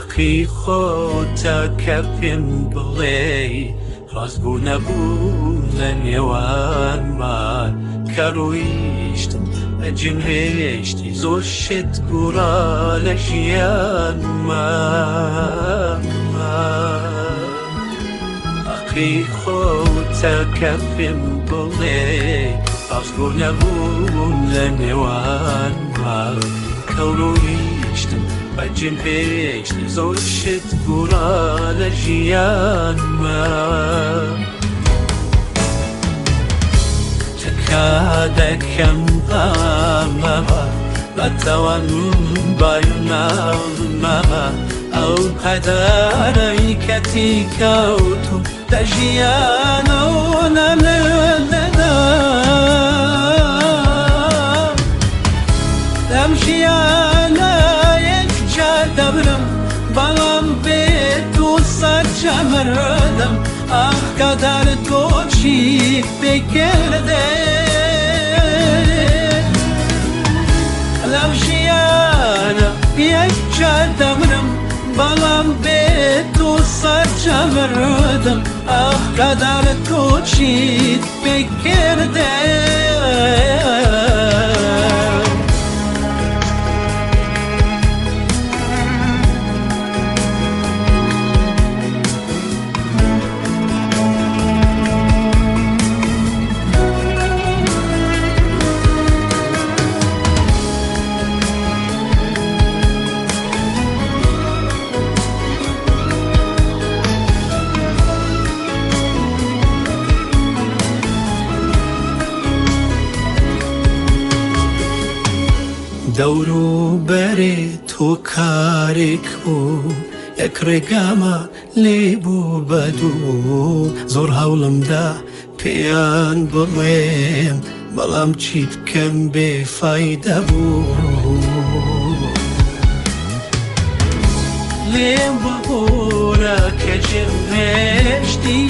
حەقی خۆتە کە پێم بڵێی ڕاستگۆ نەبوو لە نێوانمان کە ڕۆیشتم بەجێم هێشتی زۆر شت گۆڕا لە ژیانما. حەقی خۆتە کە پێم بڵێ ڕاستگۆ نەبوو لە نێوانمان کە ڕۆیشتم بەجێم هێشتی زۆر شت گۆڕا لە ژیانما. تکا دەکەم ئامەوە بەتەوان بایونامەوە ئەو قەدارەی کە تیکەوتوم لە ژیانەوە نەمردنا. لەم ژیانە یەکجار دەمرم بەڵام بێ تۆ سەرجە مردم. ئاخ قەدەر تۆ چیت پێکردێ لەم ژیانە یەکجار دەمرم بەڵام بێ تۆ سەرجە مردم. ئاخ قەدەر تۆ چیت پێکردێ. دەوروبەرێ تۆ کارێک بوو یەک ڕێگامە لێ بوو بە دوو. زۆر هەوڵمدا پێیان بڵێم بەڵام چی بکەم بێ فایدە بوو. لێم ببورە کە جێم هێشتی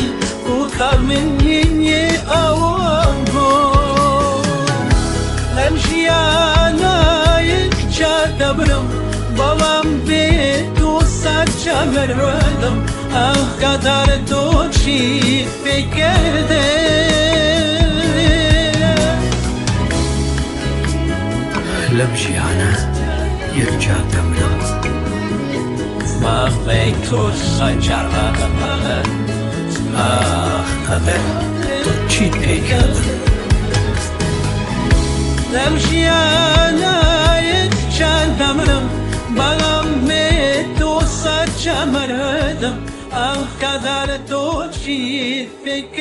بۆ کار من نییە ئەوەم بوو. لەم ژیانە یەکجار دەمرم بەڵام بێ تۆ سەرجە مردم. ئاخ قەدەر تۆ چیت پێکردێ لەم ژیانە یەکجار دەمرم. ماڵێ تۆ سەرجە ئاخ قەدەر تۆ چیت پێکردم. لەم ژیانە یەکجار دەمرم بەڵام بێ تۆ سەرجە مردم. ئاخ قەدەر تۆ چیت پێکردێ.